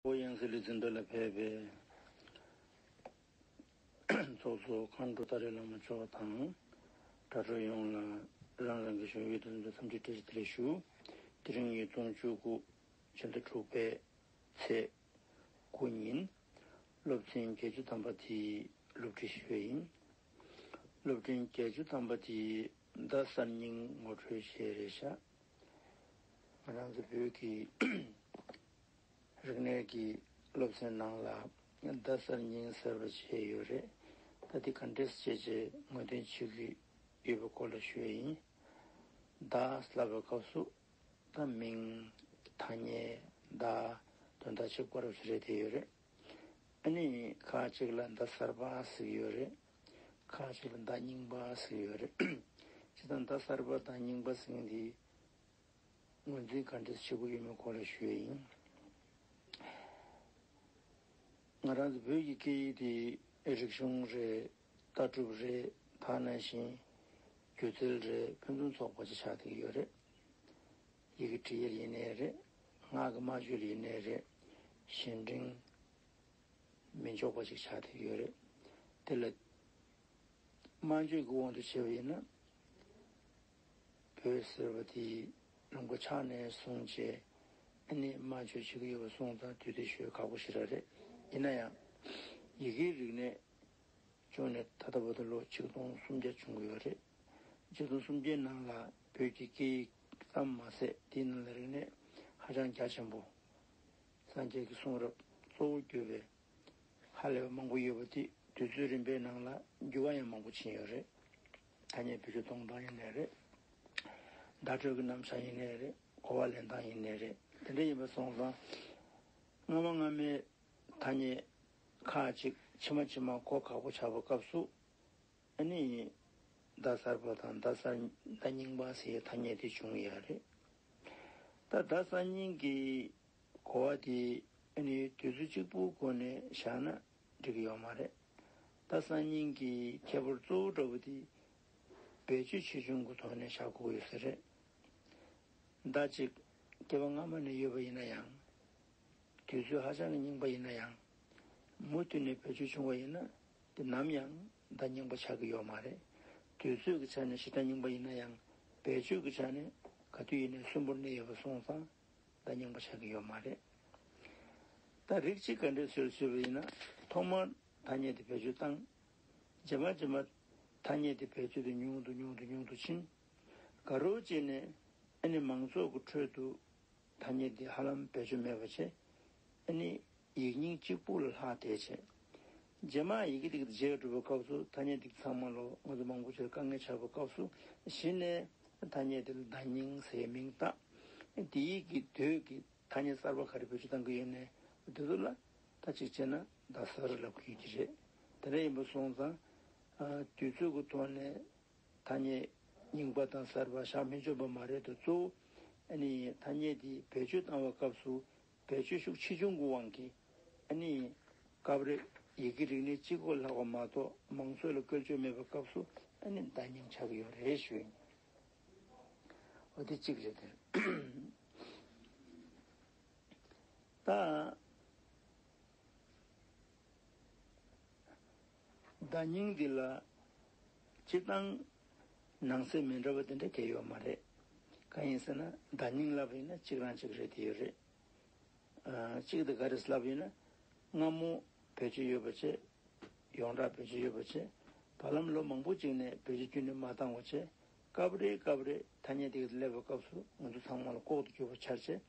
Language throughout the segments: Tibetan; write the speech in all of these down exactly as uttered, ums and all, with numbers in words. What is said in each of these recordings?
ཨོ་ཡང་སྲིད་ལུས་འཛིན་གྲྭ་ལ་ཕེབས་པའི་ཚོགས་གཙོ་མཁའ་འགྲོ་ཏཱ་རེ་བླ་མ་མཆོག་དང་། དྲ་གྲོགས་ཡོངས་ལ་རང་རང་གི་གཞུང་ཡུལ་དུ་འཛོམས་འཚམས་འདྲི་བཀྲ་ཤིས་བདེ་ལེགས་ཞུ། དེ་རིང་ཉིས་སྟོང་བཅུ་དགུ་ཕྱི་ཟླ་དྲུག་པའི་ཚེས་དགུ་ཉིན། སློབ་ཚན་བརྒྱད་ཅུ་ཐམ་པ་དེའི་སློབ་ཁྲིད་ཞུ་བ་ཡིན། སློབ་ཚན་བརྒྱད་ཅུ་ཐམ་པ་དེའི་ཟླ་གསར་རྙིང་ངོ་སྤྲོད་བཤད་རེད་ཤག་ང་རང་ཚོ་བོད་ཀྱི་རིག་གནས་ཀྱི་སློབ་ཚན་ནང་ལ་ཟླ་གསར་རྙིང་གསར་པ་བྱས་ཡོད་རེད། ད་འདི་ག་འདྲས་བྱས་བྱས་ངོས་འཛིན་བྱེད་ཀྱི་ཡོད་པའི་སྐོར་ལ་ཞུ་ཡ་ཡིན། ཟླ་ལབ་པའི་སྐབས་སུ་ད་མིང་། ཐ་སྙད། ཟླ། དོན་དག་གཅིག་པ་རབ་ཞིག་རེད་དེ་ཡོད་རེད། ཨ་ནི་ཁ་ཅིག་ལ་ཟླ་གསར་པ་ཟེར་གྱི་ཡོད་རེད། ཁ་ཅིག་ལ་ཟླ་རྙིང་པ་ཟེར་གྱི་ཡོད་རེད། བྱས་ཙང་ཟླ་གསར་པ་དང་རྙིང་པ་ཟེར་མཁན་འདི་ངོས་འཛིན་ག་འདྲས་བྱེད་དགོས་ཡོད་མེད་སྐོར་ལ་ཞུ་ཡ་ཡིན། ང་རང་ཚོ་བོད་ཀྱི་སྐད་ཡིག་དེ་རིག་གཞུང་རེད། ལྟ་གྲུབ་རེད། ད་ནང་བཞིན་སྒྱུ་རྩལ་རེད། ཕུན་སུམ་ཚོགས་པ་ཅིག་ཆགས་བསྡད་ཀྱི་ཡོད་རེད། ཡི་གེ་འབྲི་ཡུལ་ཡིན་ནའི་རེད། ངག་གི་སྨྲ་བརྗོད་ཡིན་ནའི་རེད། གཞན་དྲིང་མི་འཇོག་པ་ཅིག་ཆགས་བསྡད་ཀྱི་ཡོད་རེད། དེ་ལ་སྨྲ་བརྗོད་ཀྱི་དབང་དུ་བྱས་པ་ཡིན་ན། བོད་ཟེར་བ་དེ་ལུང་པ་ཆགས་ནས་བཟུང་བྱས་ཨ་ནི་སྨྲ་བརྗོད་བྱེད་ཀྱི་ཡོད་པ་སོང་ཙང་དུས་དེ་ཞོད་ཁག་པོ་ཞེ་དྲག་རེད། ཡིན་ན་ཡང་ཡི་གེའི་རིག་གནས་བྱུང་ནས་ད་ལྟ་བར་དུ་ལོ་ཆིག་སྟོང་སུམ་བརྒྱ་བྱུང་གི་ཡོད་རེད། ཆིག་སྟོང་སུམ་བརྒྱའི་ནང་ལ་བོད་ཀྱི་སྐད་ཡིག་ཙམ་མ་ཟད་དེའི་ནང་ལ་རིག་གནས་ཧ་ཅང་རྒྱ་ཆེན་པོ། སངས་རྒྱས་ཀྱི་གསུང་རབ་གཙོ་བོ་གྱུར་པའི་ཧ་ལས་པ་མང་པོ་ཡོད་པ་དེ་དུས་ཚོད་རིམ་པའི་ནང་ལ་འགྱུར་བ་ཡང་མང་པོ་ཕྱིན་ཡོད་རེད། ཐ་སྙད་བེད་སྤྱོད་གཏོང་སྟངས་ཡིན་ནའི་རེད། བརྡ་སྤྲོད་ཀྱི་རྣམ་གཞག་ཡིན་ནའི་རེད། གོ་བ་ལེན་སྟངས་ཡིན་ནའི་རེད། དེ་འདྲ་ཡིན་པ་སོང་ཙང་སྔ་མ་སྔ་མའི་ཐ་སྙད་ཁག་ཅིག་ཕྱི་མ་ཕྱི་མ་གོ་ཁག་པོ་ཆགས་པའི་སྐབས་སུ་ཨ་ནི་ཟླ་གསར་པ་དང་ཟླ་གསར་ཟླ་རྙིང་པ་ཟེར་ཐ་སྙད་དེ་བྱུང་ཡོད་རེད། ད་ཟླ་གསར་རྙིང་གི་གོ་བ་དེ་ཨ་ནི་དུས་ཚོད་གཅིག་པུའི་སྒོ་ནས་བཞག་ན་འགྲིག་གི་ཡོད་མ་རེད། ད་གསར་རྙིང་གི་ཁྱད་པར་གཙོ་བོ་འདྲ་བོ་དེ་བེད་སྤྱོད་ཆེ་ཆུང་གི་ཐོག་ནས་བཞག་དགོས་ཀྱི་ཡོད་ས་རེད། ཟླ་གཅིག་སྐྱེ་བ་སྔ་མ་ནས་ཡོད་པ་ཡིན་ན་ཡང་དུས་ཚོད་ཧ་ཅང་གི་རྙིང་པ་ཡིན་ན་ཡང་མུ་མཐུད་ནས་བེད་སྤྱོད་བྱུང་བ་ཡིན་ན་དེ་ནམ་ཡང་ཟླ་རྙིང་པ་ཆགས་ཀྱི་ཡོད་མ་རེད། དུས་ཚོད་ཀྱི་ཆ་ནས་ཞེ་དྲག་རྙིང་པ་ཡིན་ན་ཡང་བེད་སྤྱོད་ཀྱི་ཆ་ནས་ག་དུས་ཡིན་ནའི་གསོན་པོར་གནས་ཡོད་པ་སོང་ཙང་། ཟླ་རྙིང་པ་ཆགས་ཀྱི་ཡོད་མ་རེད། ད་རིགས་གཅིག་ག་འདྲས་ཟེར་ཟེར་བ་ཡིན་ན་ཐོག་མར་ཐ་སྙད་དེ་བེད་སྤྱོད་བཏང་། རྗེས་མ་རྗེས་མ་ཐ་སྙད་དེ་བེད་སྤྱོད་དེ་ཉུང་དུ་ཉུང་དུ་ཉུང་དུ་ཕྱིན། དགའ་རབ་བྱས་ནས་ཨ་ནི་མང་ཚོགས་ཀྱི་ཁྲོད་དུ་ཐ་སྙད་དེ་ཧ་ལམ་བེད་སྤྱོད་མེད་པ་བྱས། ཨ་ནི་ཡིག་རྙིང་གཅིག་པུ་ལ་ལྷག་བསྡད་བྱས། རྗེས་མ་ཡི་གེ་དེ་གི་རྗེས་འགྲོ་བའི་སྐབས་སུ་ཐ་སྙད་དེ་ཚང་མ་ལོ་ང་ཚོ་མང་པོ་ཅིག་དཀའ་ངལ་ཆགས་པའི་སྐབས་སུ་གཞི་ནས་ཐ་སྙད་དེ་ལ་ཟླ་རྙིང་ཟེར་མིང་བཏགས། དེའི་གི་དོད་ཀྱི་ཐ་སྙད་གསར་པ་ག་རེ་བེད་སྤྱོད་བཏང་གི་ཡོད་ནའི་དེ་ཚོ་ལ་ད་ཅིག་བྱས་ན་ཟླ་གསར་ལབ་ཀྱི་ཡོད་ཀྱི་རེད། དེ་འདྲ་ཡིན་པ་སོང་ཙང་། ཨ། དུས་ཚོད་ཀྱི་ཐོག་ནས་ཐ་སྙད་རྙིང་པ་དང་གསར་པ་བཞག་མི་ཆོག་པ་མ་རེད་དོ། གཙོ་བོ་ཨ་ནི་ཐ་སྙད་དེ་བེད་སྤྱོད་བཏང་བའི་སྐབས་སུ་བེད་སྤྱོད་ཤུགས་ཆེ་ཆུང་གི་དབང་གིས་ཨ་ནི་སྐབས་རེ་ཡི་གེ་རིག་གནས་གཅིག་པོ་ལྷག་པ་མ་གཏོགས་མང་ཚོགས་ལ་བཀོལ་སྤྱོད་མེད་པའི་སྐབས་སུ་ཨ་ནི་ཟླ་རྙིང་ཆགས་ཀྱི་ཡོད་རེད་ཞུ་ཡིན། འོ་དེ་གཅིག་རེད་དེ། ད་ཟླ་རྙིང་འདི་ལ་སྤྱིར་བཏང་ནང་གསེས་མི་འདྲ་བ་དེ་འདྲ་གང་ཡང་ཡོད་མ་རེད། གང་ཡིན་ཟེར་ན་ཟླ་རྙིང་ལབ་པ་ཡིན་ན་གཅིག་རང་གཅིག་རེད་དེ་ཡོད་རེད། ཨ། གཅིག་དེ་ག་རེ་ལབ་ཡིན་ན་སྔ་མོ་བེད་སྤྱོད་ཡོད་པ་བྱས། ཡོངས་གྲགས་བེད་སྤྱོད་ཡོད་པ་བྱས། བར་ལམ་ལོ་མང་པོ་ཅིག་ནས་བེད་སྤྱོད་ཁྱོན་ནས་མ་བཏང་བ་བྱས། སྐབས་རེ་སྐབས་རེ་ཐ་སྙད་དེ་སླེབས་པའི་སྐབས་སུ་ང་ཚོ་ཚང་མ་ལ་ལྐོག་ཏུ་གྱུར་པ་ཆགས་བྱས།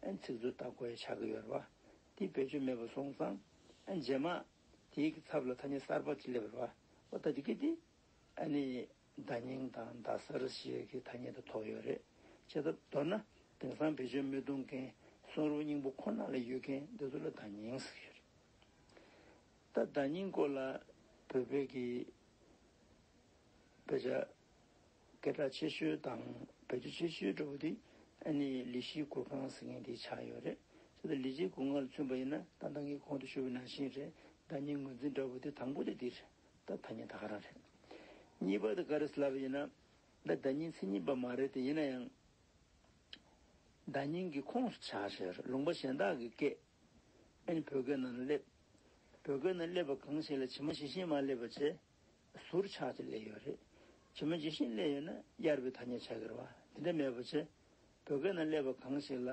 ཨ། ཚིག་མཛོད་ལྟ་དགོས་ཡ་ཆགས་ཀྱི་ཡོད་རེད་བ། དེ་བེད་སྤྱོད་མེད་པ་སོང་ཙང་། ཨ། རྗེས་མ་དེའི་གི་ཚབ་ལ་ཐ་སྙད་གསར་པ་ཅིག་སླེབས་པ་རེད་བ། འོ་ད་དེ་གི་དེ་ཨ་ནི་ཟླ་རྙིང་དང་ཟླ་གསར་ཞེས་ཀྱི་ཐ་སྙད་དུ་ཐོགས་ཡོད་རེད། བྱས་ཙང་མདོར་ན་དེང་སང་བེད་སྤྱོད་མི་གཏོང་མཁན་གསུང་རབ་རྙིང་པ་ཁོ་ན་ལ་ཡོད་མཁན་འདི་ཚོ་ལ་ཟླ་རྙིང་ཟེར་གྱི་ཡོད་རེད། ད་ཟླ་རྙིང་སྐོར་ལ་བོད་པའི་གི་དཔེ་ཆ་སྐད་གྲགས་ཆེ་ཤོས་དང་བེད་སྤྱོད་ཆེ་ཤོས་འདྲ་བོ་དེ་ཨ་ནི་ལི་ཤིའི་གུར་ཁང་ཟེར་མཁན་དེ་ཆགས་ཡོད་རེད། བྱས་ཙང་ལི་ཤིའི་གུར་ཁང་ལ་མཚོན་པ་ཡིན་ན་ད་ལྟ་ངས་གོང་དུ་ཞུས་པ་ནང་བཞིན་རེད། ཟླ་རྙིང་ངོས་འཛིན་འདྲ་བོ་དེ་དང་པོ་དེ་འདི་རེད། ད་ཐ་སྙད་ད་ག་རང་རེད། གཉིས་པ་དེ་ག་རེ་ལབ་ཡིན་ན། ད་ཟླ་རྙིང་མཚན་ཉིད་པ་མ་རེད་དེ། ཡིན་ན་ཡང་ཟླ་རྙིང་གི་ཁོངས་སུ་ཆགས་ཟེར། ལུང་པ་གཞན་དག་གི་སྐད་ ཨ་ནི་བོད་སྐད་ནང་ལ་སླེབས། བོད་སྐད་ནང་སླེབས་པ་གང་ཞིག་ལ་ཇི་མ་ཇི་བཞིན་མ་སླེབས་པ་བྱས། ཟུར་ཆག་ཅིག་སླེབས་ཡོད་རེད། ཇི་མ་ཇི་བཞིན་སླེབས་ཡོད་ན་གཡར་བའི་ཐ་སྙད་ཆགས་ཀྱི་རེད་བ། དེ་འདྲ་མེད་པ་བྱས། བོད་སྐད་ནང་སླེབས་པ་གང་ཞིག་ལ་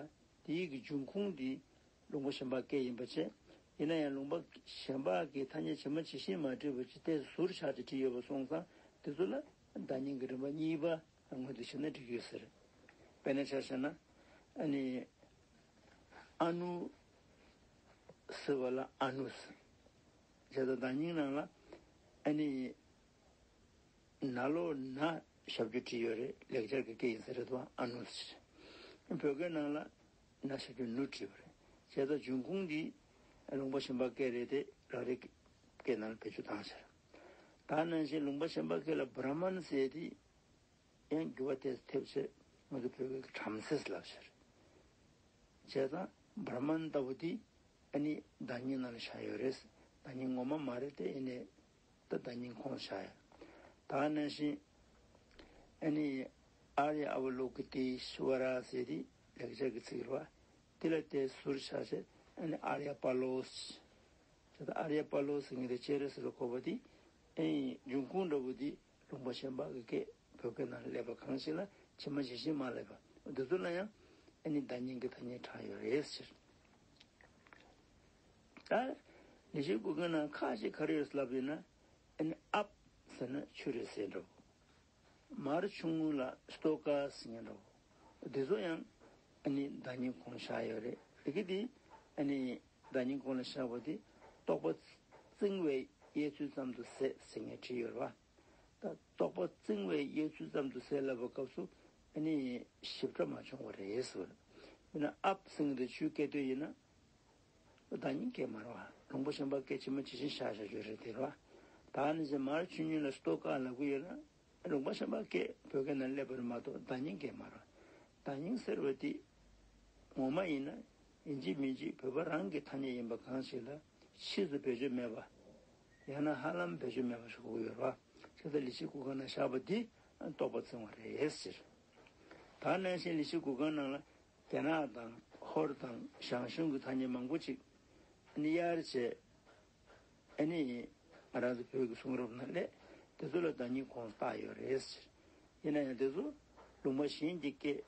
དེའི་གི་འབྱུང་ཁུངས་དེ་ལུང་པ་གཞན་པ་སྐད་ཡིན་པ་བྱས། ཡིན་ན་ཡང་ལུང་པ་གཞན་པ་གི་ཐ་སྙད་ཇི་མ་ཇི་བཞིན་མ་བྲིས་པ་བྱས་ཏེ་ཟུར་ཆག་ཅིག་བྲིས་ཡོད་པ་སོང་ཙང་དེ་ཚོ་ལ་བརྡ་རྙིང་གི་རིམ་པ་གཉིས་པ་ངོས་འཛིན་བྱས་ན་འགྲིག་ཡོད་ཟེར། དཔེར་ན་ཆ་བཞག་ན། ཨ་ནི། ཨ་ནུ་ཟེར་བ་ལ་ཨ་ནུ་ཟེར། བྱས་ཙང་བརྡ་རྙིང་ནང་ལ་ཨ་ནི། ན་ལོ་ན་ཞབས་ཀྱུ་བྲིས་ཡོད་རེད། ལེགས་སྦྱར་གྱི་སྐད་ཡིན་ས་རེད་དོ། ཨ་ནུ་ཟེར། བོད་སྐད་ནང་ལ་ན་ཞབས་ཀྱུ་ནུ་བྲིས་པ་རེད། བྱས་ཙང་འབྱུང་ཁུངས་འདི་ལུང་པ་གཞན་པ་སྐད་རེད་དེ་རང་རེ་སྐད་ནང་ལ་བེད་སྤྱོད་བཏང་ཟེར། ད་ནང་བཞིན་ལུང་པ་གཞན་པ་སྐད་ལ་བྷྲ་མན་ཟེར་དེ། ཡང་འགྱུར་བ་ཏོག་ཙམ་ཐེབས་ཚེ་ང་ཚོ་བོད་སྐད་ཀྱི་བྲམ་ཟེ་ལབ་ཟེར། བྱས་ཙང་བྷྲ་མན་ལྟ་བུ་དེ་ཨ་ནི་བརྡ་རྙིང་ནང་ལ་བཞག་ཡོད་རེད། བརྡ་རྙིང་ངོ་མ་མ་རེད་དེ་ཡིན་ནའི་ད་བརྡ་རྙིང་ཁོངས་བཞག་ཡོད། ད་ནང་བཞིན་ཨ་ནི་ཨཱརྱ་ཨ་ཝ་ལོ་ཀི་ཏི་ཤྭ་ར་ཟེར་དེ་ལེགས་སྦྱར་གྱི་ཚིག་རེད་བ། དེ་ལ་དེ་ཟུར་ཆག་བྱས་ཨ་ནི་ཨཱརྱ་པཱ་ལོ་ཟེར། དེ་ལྟར་ཨཱརྱ་པཱ་ལོ་ཟེར་མཁན་དེ་སྤྱན་རས་གཟིགས་ལ་གོ་བ་དེ། ཨེ། འབྱུང་ཁུངས་འདྲ་བོ་དེ་ལུང་པ་གཞན་པ་གི་སྐད་བོད་སྐད་ནང་སླེབས་པ་གང་ཞིག་ལ་ཇི་མ་ཇི་བཞིན་མ་སླེབས་པ་འདི་ཚོ་ལ་ཡང་ཨ་ནི་བརྡ་རྙིང་གི་ཐ་སྙད་གྲགས་ཡོད་རེད་ཟེར། ད་ལི་ཤི་གུ་གེ་ནང་ཁ་ཅིག་ག་རེ་ཡོད་ལབ་ཡོད་ན། ཨ་ནི་ཨབ་ཟེར་ན་ཆུ་རེད་ཟེར་འདྲ་བོ། མར་ཆུང་ངུ་ལ་སྟོད་ཀ་ཟེར་མཁན་འདྲ་བོ། འདི་ཚོ་ཡང་ཨ་ནི་བརྡ་རྙིང་ཁོངས་བཞག་ཡོད་རེད། དེ་གི་དེ་ཨ་ནི་བརྡ་རྙིང་ཁོངས་ལ་བཞག་པ་དེ་རྟོག་པ་བརྩིང་བའི་གཡས་ཚུལ་ཙམ་དུ་ཟད་ཟེར་མཁན་བྲིས་ཡོད་རེད་བ། ད་རྟོག་པ་བརྩིང་བའི་གཡས་ཚུལ་ཙམ་དུ་ཟད་ལབ་པའི་སྐབས་སུ་ཨ་ནི་ཞིབ་ཕྲ་མ་བྱུང་བ་རེད་ཟེར་བ། དཔེར་ན་ཨབ་ཟེར་མཁན་དེ་ཆུའི་སྐད་དོད་ཡིན་ན། བརྡ་རྙིང་སྐད་མ་རེད་བ། ལུང་པ་གཞན་པ་སྐད་ཇི་མ་ཇི་བཞིན་བཞག་བཞག་རྒྱུ་རེད་དེ་རེད་བ། ད་ནི་ཅི་མར་ཆུ་ཉུལ་ལ་སྟོད་ཀ་ལབ་ཀྱི་ཡོད་ན་ལུང་པ་གཞན་པ་སྐད་བོད་སྐད་ནང་སླེབས་པ་རེད་མ་གཏོགས་བརྡ་རྙིང་སྐད་མ་རེད་བ། བརྡ་རྙིང་ཟེར་བ་དེ་ངོ་མ་ཡིན་ན་ཡིན་གཅིག་མིན་གཅིག་བོད་པ་རང་གི་ཐ་སྙད་ཡིན་པ་གང་ཞིག་ལ་ཕྱིས་སུ་བེད་སྤྱོད་མེད་པ། ཡང་ན་ཧ་ལམ་བེད་སྤྱོད་མེད་པ་ཞིག་དགོས་ཀྱི་ཡོད་རེད་བ། བྱས་ཙང་ལི་ཤི་གུ་གེ་ནང་བཞག་པ་འདི་རྟོག་པ་བརྩིང་བ་རེད་ཟེར། ད་ནང་བཞིན་ལི་ཤི་གུ་གེ་ནང་ལ། རྒྱ་ནག་དང་ཧོར་དང་ཞང་ཞུང་གི་ཐ་སྙད་མང་པོ་ཅིག་ཨ་ནི་གཡར་བྱས། ཨ་ནི་ང་རང་ཚོ་བོད་ཀྱི་གསུང་རབ་ནང་སླེབས། དེ་ཚོ་ལ་བརྡ་རྙིང་ཁོངས་བཏགས་ཡོད་རེད་ཟེར། ཡིན་ན་ཡང་དེ་ཚོ་ལུང་པ་གཞན་གྱི་སྐད་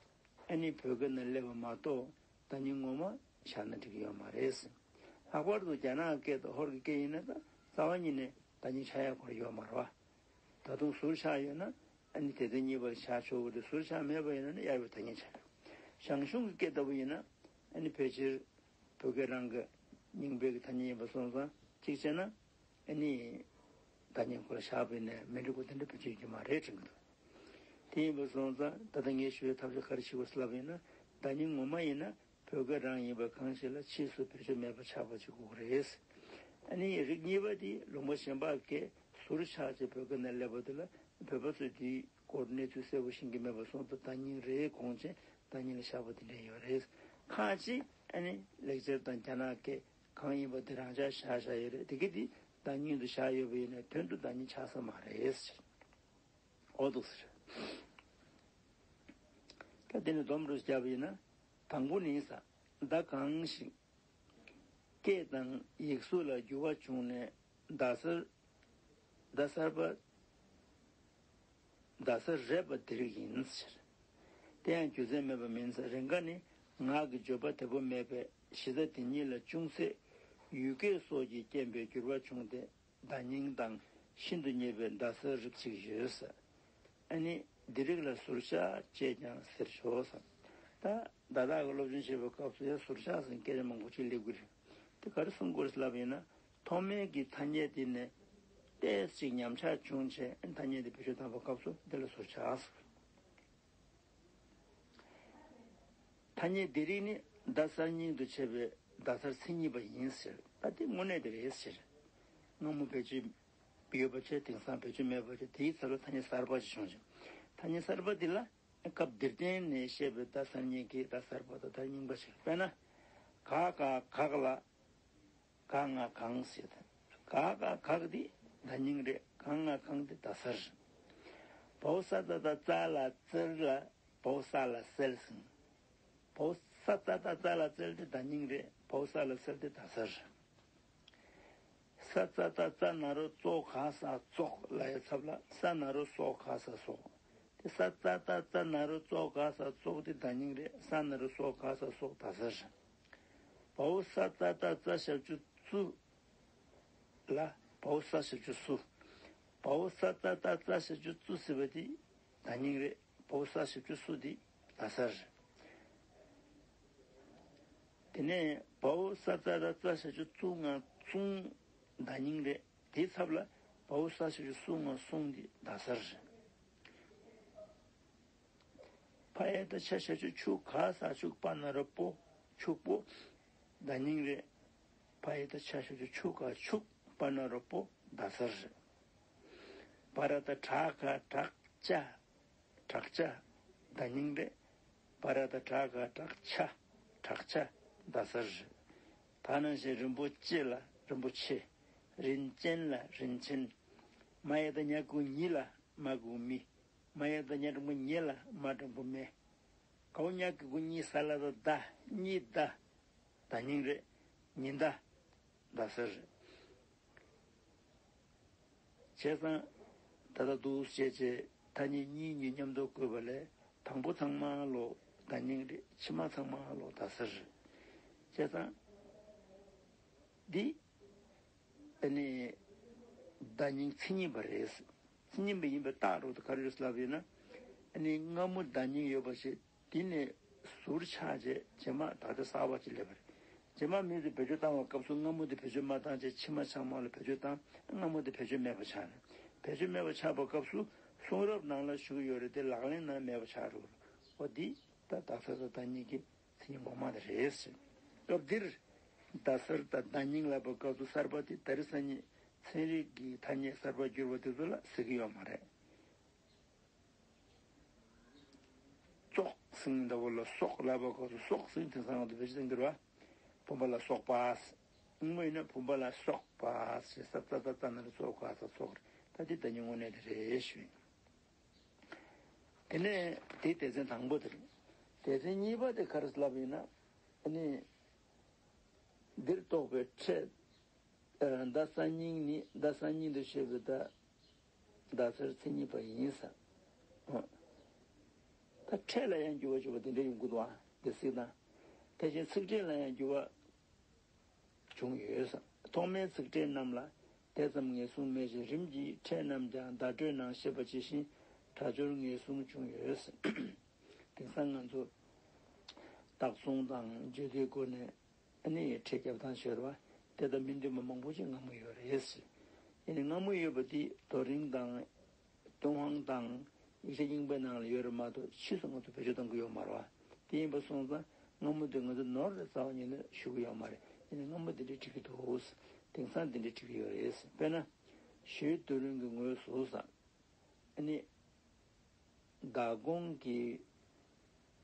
ཨ་ནི་བོད་སྐད་ནང་སླེབས་པ་མ་གཏོགས་བརྡ་རྙིང་ངོ་མ་བཞག་ན་འགྲིག་གི་ཡོད་མ་རེད་ཟེར། ལྷག་པར་དུ་རྒྱ་ནག་སྐད་དང་ཧོར་གྱི་སྐད་ཡིན་ན་ད་རྩ་བ་ཉིད་ནས་བརྡ་རྙིང་ཆགས་ཡག་སྐོར་ཡོད་མ་རེད་བ། ད་དུང་ཟུར་ཆག་ཡོད་ན་ཨ་ནི་དེ་དོན་གཉིས་པར་ཆགས་ཆོག་གི་རེད། ཟུར་ཆག་མེད་པ་ཡིན་ན་ནི་གཡར་བའི་ཐ་སྙད་ཆགས་ཡོད། ཞང་ཞུང་གི་སྐད་ལྟ་བུ་ཡིན་ན་ཨ་ནི་ཕལ་ཆེར་བོད་སྐད་རང་གི་རྙིང་པའི་གི་ཐ་སྙད་ཡིན་པ་སོང་ཙང་གཅིག་བྱས་ན་ཨ་ནི་བརྡ་རྙིང་ཁོ་ལ་བཞག་པ་ཡིན་ན་མི་འགྲིག་པ་དེ་འདྲ་བེད་སྤྱོད་རྒྱུ་མ་རེད་དྲན་གི་འདུག་དེ་ཡིན་པ་སོང་ཙང་ད་ལྟ་ངས་ཞུ་བའི་ཐབས་ཤེས་ག་རེ་བྱེད་དགོས་ལབ་ཡིན་ན་བརྡ་རྙིང་ངོ་མ་ཡིན་ན། བོད་སྐད་རང་ཡིན་པ་གང་ཞིག་ལ་ཕྱིས་སུ་བེད་སྤྱོད་མེད་པ་ཆགས་པ་ཅིག་དགོས་ཀྱི་རེད། ཨ་ནི་རིགས་གཉིས་པ་དེ་ལུང་པ་གཞན་པ་སྐད་ཟུར་ཆག་ཅིག་བོད་སྐད་ནང་སླེབས་པ་དེ་ལ་བོད་པ་ཚོས་དེའི་སྐོར་གནས་ཚུལ་གསལ་པོ་ཤེས་ཀྱི་མེད་པ་སོང་ཙང་བརྡ་རྙིང་རེད་དགོངས་བྱས་བརྡ་རྙིང་ལ་བཞག་པ་དེ་འདྲ་ཡོད་རེད། ཁ་ཅིག་ཨ་ནི་ལེགས་སྦྱར་དང་རྒྱ་ནག་སྐད་གང་ཡིན་པ་དེ་རང་འཇགས་བཞག་བཞག་ཡོད་རེད། དེ་གི་དེ་བརྡ་རྙིང་དུ་བཞག་ཡོད་པ་ཡིན་ན་དོན་དུ་བརྡ་རྙིང་ཆགས་ས་མ་རེད་ཟེར། འོ་འདུག་ཟེར། ད་དེ་ནི་སྡོམ་རུ་བརྒྱབ་ཡིན་ན། དང་པོ་ནི་ས། བརྡ་གང་ཞིག་སྐད་དང་ཡིག་གཟུགས་ལ་འགྱུར་བ་བྱུང་ནས་བརྡ་གསར། བརྡ་གསར་པ། བརྡ་གསར་རེད་པ་དེ་རིགས་ཡིན་ཟེར། དེ་ཡང་རྒྱུ་མཚན་མེད་པ་མིན་ཟེར། རེས་འགའ་ནི་ངག་གི་བརྗོད་པ་དེ་པོ་མེད་པས་གཞི་རྩ་དེ་ཉིད་ལ་ཅུང་ཟད་ཡུལ་སྐད་སོགས་ཀྱི་རྐྱེན་པས་འགྱུར་བ་བྱུང་སྟེ། བརྡ་རྙིང་དང་ཤིན་ཏུ་ཉེ་བའི་བརྡ་གསར་རིགས་གཅིག་ཡོད་ས། ཨ་ནི་འདི་རིགས་ལ་ཟུར་བཞག་ཅེས་ཀྱང་ཟེར་ཞོག་ས། ད་བརྡ་དག་གི་སློབ་སྦྱོང་བྱེད་པའི་སྐབས་སུ་ཡང་ཟུར་བཞག་ཟེར་སྐད་ཆ་མང་པོ་ཅིག་སླེབས་ཀྱི་རེད། དེ་ག་རེ་གསུང་དགོས་རེད་ལབ་ཡིན་ན། ཐོག་མའི་གི་ཐ་སྙད་དེ་ནས་ཏོག་ཙམ་ཉམས་ཆག་བྱུང་བྱས་ཐ་སྙད་དེ་བེད་སྤྱོད་བཏང་བའི་སྐབས་སུ་འདི་ལ་ཟུར་བཞག་ཟེར། ཐ་སྙད་འདི་རིགས་ནི་བརྡ་གསར་རྙིང་དུ་བྱས་པའི་བརྡ་གསར་མཚན་ཉིད་པ་ཡིན་ཟེར། ད་དེ་དངོས་གནས་དེ་རེད་ཟེར། སྔ་མོ་བེད་སྤྱོད་ཡོད་པ་བྱས་དེང་སང་བེད་སྤྱོད་མེད་པ་བྱས་དེའི་ཚབ་ལ་ཐ་སྙད་གསར་པ་ཞིག་བྱུང་ཞིང་། ཐ་སྙད་གསར་པ་འདི་ལ་སྐབས་འདིར་བསྟན་ནས་བཤད་པའི་བརྡ་གསར་རྙིང་གི་བརྡ་གསར་པ་དང་བརྡ་རྙིང་པ་ཞིག་དཔེར་ན། ག་ག་གག་ལ། ག་ང་གང་ཟེར་ད། ག་ག་གག་འདི་བརྡ་རྙིང་རེད། ག་ང་གང་འདི་བརྡ་གསར་རེད། བོ་ས་ཙ་ད་ཙ་ལ་ཙིར་ལ་བོ་ས་ལ་སེལ་ཟིན། བོ་ས་ཙ་ད་ཙ་ལ་ཙིར་འདི་བརྡ་རྙིང་རེད། བའོ་ས་ལ་སེར་ཏེ་ད་སར། ས་ཙ་ཏ་ཙ་ན་རོ་ཙོ་ག་ས་ཙོག་ལ་ཡ་ཚབ་ལ་ས་ན་རོ་སོ་ག་ས་སོག། དེ་ས་ཙ་ཏ་ཙ་ན་རོ་ཙོ་ག་ས་ཙོག་དེ་ད་སྙིང་རེད། ས་ན་རོ་སོ་ག་ས་སོག་ད་སར། བའོ་ས་ཙ་ཏ་ཙ་ཞབས་ཀྱུ་ཙུ། ལ། བའོ་ས་ཞབས་ཀྱུ་སུ། བའོ་ས་ཙ་ཏ་ཙ་ཞབས་ཀྱུ་ཙུ་ཟེར་བ་དེ་ད་སྙིང་རེད། བའོ་ས་ཞབས་ཀྱུ་སུ་དེ་ད་སར། དེ་ནས་བའོ་ས་ཙ་ཏ་ཙ་ཞབས་ཀྱུ་ཙུ་ང་ཙུང་ད་སྙིང་རེད། དེའི་ཚབ་ལ་བའོ་ས་ཞབས་ཀྱུ་སུ་ང་སུང་དེ་ད་སར། ཕ་ཡ་ད་ཆ་ཞབས་ཀྱུ་ཆུ་ག་ས་ཆུག་པ་ན་རོ་པོ་ཆུག་པོ་ད་སྙིང་རེད། ཕ་ཡ་ད་ཆ་ཞབས་ཀྱུ་ཆུ་ག་ཆུག་པ་ན་རོ་པོ་ད་སར། པ་ར་ད་བྲག་ག་བྲག་ཅ། བྲག་ཅ་ད་སྙིང་རེད། པ་ར་ད་བྲག་ག་བྲག་ཆ། བྲག་ཆ་ད་སར། ད་ནང་བཞིན་རིན་པོ་ཆེ་ལ་རིན་པོ་ཆེ། རིན་ཅན་ལ་རིན་ཆེན། མ་ཡ་ད་ཉ་གུ་ཉི་ལ་མ་གུ་མི། མ་ཡ་ད་ཉ་འགྲེང་བུ་ཉེ་ལ་མ་འགྲེང་བུ་མེ། གའོ་ཉ་གི་གུ་གཉིས་ས་ལ་ད་ཟླ་གཉིས་ཟླ། ད་སྙིང་རེད། ཉི་ཟླ། ཟླ་ཟེར། བྱས་ཙང་ད་ལྟ་འདུག་བྱས་བྱས་ཐ་སྙད་གཉིས་གཉིས་མཉམ་དུ་བཀོད་པ་ལས་དང་པོ་ཚང་མ་ལོ་ཟླ་སྙིང་རེད། ཕྱི་མ་ཚང་མ་ལོ་ཟླ་ཟེར། བྱས་ཙང་འདི་ཨ་ནི་ཟླ་སྙིང་མཚན་ཉིད་པ་རེད། མཚན་ཉིད་པ་ཡིན་པའི་རྟགས་རུ་དུ་ག་རེ་ཡོད་ལབ་ཡོད་ན། ཨ་ནི་སྔ་མོ་ཟླ་སྙིང་ཡོད་པ་ཞིག་དེ་ནས་ཟུར་ཆག་བྱས་རྗེས་མ་ད་ལྟ་གསར་པ་ཅིག་སླེབས་པ་རེད། རྗེས་མ་མི་དེ་བེད་སྤྱོད་བཏང་བའི་སྐབས་སུ་སྔ་མོ་དེ་བེད་སྤྱོད་མ་བཏང་བྱས་ཕྱི་མ་ཆགས་མ་ལ་བེད་སྤྱོད་བཏང་། སྔ་མོ་དེ་བེད་སྤྱོད་མེད་པ་ཆགས་ནས། བེད་སྤྱོད་མེད་པ་ཆགས་པའི་སྐབས་སུ་གསུང་རབ་ནང་ལ་ཞུ་གི་ཡོད་རེད་དེ་ལག་ལེན་ནང་མེད་པ་ཆགས་འགྲོ་གི་རེད། འོ་འདི་ད་ཟླ་ཟེར་ཟླ་སྙིང་གི་མཚན་ཉིད་ངོ་མ་དེ་རེད། སྐབས་འདིར་ཟླ་ཟེར་དང་ཟླ་སྙིང་ལབ་པའི་སྐབས་སུ་གསར་པ་དེ་ད་རེས་སང་ཉིན་ཚན་རིག་གི་ཐ་སྙད་གསར་པ་བསྒྱུར་བ་དེ་ཚོ་ལ་ཟེར་གི་ཡོད་མ་རེད། ཙོག་ཟེར་འདྲ་བོ་ལ་སོག་ལབ་པའི་སྐབས་སུ་སོག་ཟེར་དེང་སང་ང་ཚོ་བེད་སྤྱོད་གཏོང་གི་རེད་བ། བུམ་པ་ལ་སོགས་པ། དངོས་ཡིན་ན་བུམ་པ་ལ་སོགས་པ་ཞེས་ས་ཙ་ཙ་ཙ་ན་རོ་ཙོ་ག་ས་ཙོག་རེད། ད་དེ་ཟླ་སྙིང་དངོས་གནས་དེ་རེད་ཞུ་ཡིན། དེ་ནས་དེ་སྡེ་ཚན་དང་པོ་དེ་རེད། སྡེ་ཚན་གཉིས་པ་དེ་ག་རེ་ལབ་ཡིན་ན། ཨ་ནི་འདིར་གཏོགས་པའི་ཕྲད། ཟླ་གསར་རྙིང་ནི་ཟླ་གསར་རྙིང་དུ་བཤད་པའི་ཟླ། ཟླ་གསར་མཚན་ཉིད་པ་ཡིན་ས། ད་ཕྲད་ལ་ཡང་འགྱུར་བ་བྱུང་བ་དེ་འདྲ་ཡོང་གི་འདུག་ཨ། འདི་གཟིགས་དང་། དེ་བཞིན་ཚིག་ཕྲད་ལ་ཡང་འགྱུར་བ་བྱུང་ཡོད་ས། ཐོག་མའི་ཚིག་ཕྲད་རྣམས་ལ་དེ་ཙམ་ངེས་བཟུང་མེད་ཅིང་རིམ་གྱིས་ཕྲད་རྣམས་ཀྱང་བརྡ་སྤྲོད་ནང་བཤད་པ་ཇི་བཞིན་སྒྲ་སྦྱོར་ངེས་བཟུང་བྱུང་ཡོད་ས། དེང་སང་ང་ཚོ་རྟགས་མཚུངས་དང་བརྗོད་བདེའི་སྒོ་ནས། ཨ་ནི་ཁྲལ་རྒྱབ་སྟངས་ཤོར་བ་དེ་དང་མི་མཐུན་པ་མང་པོ་ཅིག་སྔ་མོ་ཡོད་རེད། ཨ་ནི་སྔ་མོ་ཡོད་པ་དེ་རྡོ་རིང་དང་ཏུན་ཧོང་དང་ཡིག་ཆ་རྙིང་པའི་ནང་ལ་ཡོད་རེད་མ་གཏོགས་ཕྱིས་སུ་ང་ཚོ་བེད་སྤྱོད་གཏོང་གི་ཡོད་མ་རེད་བ། དེ་ཡིན་པ་སོང་ཙང་སྔ་མོ་དེ་ང་ཚོ་ནོར་རེད་རྩ་བ་ཉིད་ནས་ཞུ་གི་ཡོད་མ་རེད། ཡིན་ནའི་སྔ་མོ་དེ་འདྲས་བྲིས་ཀྱི་འདུག། དེང་སང་དེ་འདྲས་བྲིས་ཀྱི་ཡོད་རེད། དཔེར་ན་ཞོལ་རྡོ་རིང་གི་ངོས་སུ་ས། ཨ་ནི། མདང་དགོང་གི་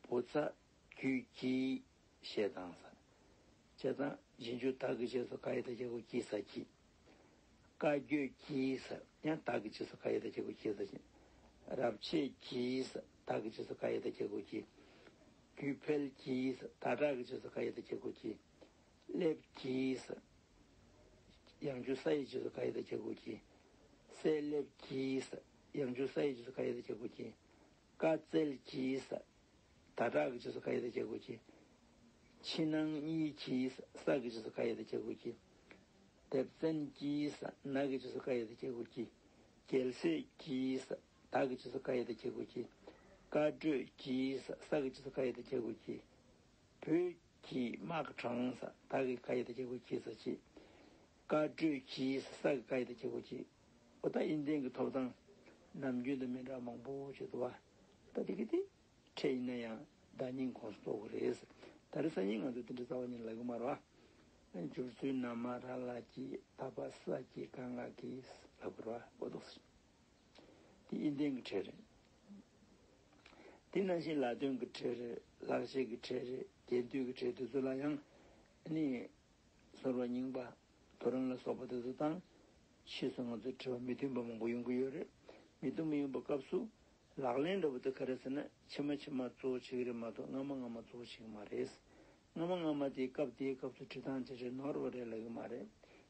བུ་ཚ་རྒྱུད་ཀྱི་ཞེས་དང་ས། བྱས་ཙང་རྗེས་འཇུག་བདག་གི་རྗེས་སུ་ཀ་ཡ་བཏགས་རྒྱ་གུ་ཀྱི་ས་ཀྱི། བཀའ་བརྒྱུད་ཀྱི་ས། ཡང་བདག་གི་རྗེས་སུ་ཀ་ཡ་བཏགས་རྒྱ་གུ་ཀྱི་ས་ཀྱི། རབ་བྱེད་ཀྱི་ས། བདག་གི་རྗེས་སུ་ཀ་ཡ་བཏགས་རྒྱ་གུ་ཀྱི། རྒྱུད་འཕེལ་གྱི་ས། ཟླ་གྲགས་ཀྱི་རྗེས་སུ་ཀ་ཡ་བཏགས་རྒྱ་གུ་ཀྱི། སླེབས་ཀྱིས། ཡང་འཇུག་ས་ཡི་རྗེས་སུ་ཀ་ཡ་བཏགས་རྒྱ་གུ་ཀྱི། སྲས་སླེབས་ཀྱིས། ཡང་འཇུག་ས་ཡི་རྗེས་སུ་ཀ་ཡ་བཏགས་རྒྱ་གུ་ཀྱི། བཀའ་སྩལ་གྱིས། ཟླ་གྲགས་ཀྱི་རྗེས་སུ་ཀ་ཡ་བཏགས་རྒྱ་གུ་ཀྱི། ཕྱི་ནང་གཉིས་ཀྱིས། ས་ཀྱི་རྗེས་སུ་ཀ་ཡ་བཏགས་རྒྱ་གུ་ཀྱི། སྡེབ་ཚན་གྱིས། ན་གི་རྗེས་སུ་ཀ་ཡ་བཏགས་རྒྱ་གུ་ཀྱི། རྒྱལ་སྲས་ཀྱིས། ད་གི་རྗེས་སུ་ཀ་ཡ་བཏགས་རྒྱ་གུ་ཀྱི། བཀའ་གྲོས་ཀྱིས། ས་གི་རྗེས་སུ་ཀ་ཡ་བཏགས་རྒྱ་གུ་ཀྱི། བོད་ཀྱི་དམག་དྲངས་ས། ད་གི་ཀ་ཡ་བཏགས་རྒྱ་གུ་ཀྱི་ས་ཀྱི། བཀའ་གྲོས་ཀྱིས། ས་གི་ཀ་ཡ་བཏགས་རྒྱ་གུ་ཀྱི། འོ་ད་ཡོན་ཏན་གྱི་ཐོབ་ཐང་ནམ་རྒྱུན་དང་མི་འདྲ་བ་མང་པོ་ཅིག་འདུག་བ། ད་དེ་གི་དེ་ཕྲད་ཡིན་ན་ཡང་བརྡ་རྙིང་ཁོངས་སུ་གཏོགས་ཀྱི་རེད། ད་རེས་སང་ཉིན་ང་ཚོ་དེ་འདྲ་རྩ་བ་ཉིད་ལབ་ཀྱི་མ་རེད་བ། སྦྱོར་ཚུལ་ན་མ་ར་ལ་ཀྱི། ད་བ་ས་ཀྱི། ག་ང་གི་ལབ་ཀྱི་རེད་བ། འོ་འདུག་སེ། དེ་ཡོན་ཏན་གྱི་ཕྲད་རེད། དེ་ནང་བཞིན་ལ་དོན་གྱི་ཕྲད་རེད། ལེགས་བཤད་ཀྱི་ཕྲད་རེད། རྒྱན་སྡུད་ཀྱི་ཕྲད་དེ་ཚོ་ལ་ཡང་ཨ་ནི་ཟུར་པ་རྙིང་པ་དོ་རིང་ལ་སོགས་པ་དེ་ཚོ་དང་ཕྱིས་སུ་ང་ཚོའི་དྲི་བ་མི་མཐུན་པ་མང་པོ་ཡོང་གི་ཡོད་རེད། མི་མཐུན་པ་ཡོང་པའི་སྐབས་སུ་ལག་ལེན་འདྲ་པོ་དེ་ག་རེ་ཟེར་ན་ཕྱི་མ་ཕྱི་མ་གཙོ་བོ་བྱེད་ཀྱི་རེད་མ་གཏོགས་སྔ་མ་སྔ་མ་གཙོ་བོ་བྱེད་ཀྱི་མ་རེད། སྔ་མ་སྔ་མ་དེའི་སྐབས་དེའི་སྐབས་སུ་བྲིས་སྟངས་དེ་རེད། ནོར་བ་རེད་ལབ་ཀྱི་མ་རེད།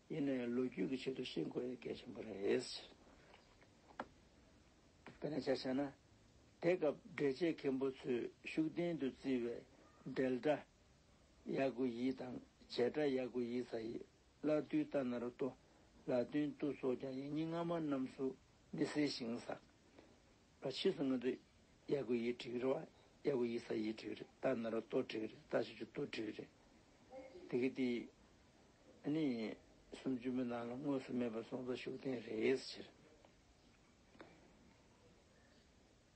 ཡིན་ན་ཡང་ལོ་རྒྱུས་ཀྱི་ཆེད་དུ་ཤེས་དགོས་ཡ་གལ་ཆེན་པོ་རེད། དཔེར་ན་ཆ་བཞག་ན། དེ་སྐབས་འགྲེལ་བྱེད་མཁན་པོ་ཚོས་ཤུགས་ལྡན་དུ་བརྩི་བའི་འབྲེལ་སྒྲ་ཡ་གུ་ཡི་དང་བྱེད་སྒྲ་ཡ་གུ་ཡི་ས་ཡི། ལ་དུས་ཏ་ན་རོ་ཏོ། ལ་དོན་ཏུ་སོགས་ཀྱང་ཡིག་རྙིང་སྔ་མ་རྣམས་སུ་མི་གསལ་ཞིང་ས། ཕྱིས་སུ་ང་ཚོས་ཡ་གུ་ཡི་བྲིས་རེད་བ། ཡ་གུ་ཡི་ས་ཡི་བྲིས་རེད། ཏ་ན་རོ་ཏོ་བྲིས་རེད། ཏ་ཞབས་ཀྱུ་ཏོ་བྲིས་རེད། དེ་གི་དེ་ཨ་ནི་སུམ་ཅུ་པའི་ནང་ལ་དངོས་སུ་མེད་པ་སོང་ཙང་ཤུགས་ལྡན་རེད་ཟེར།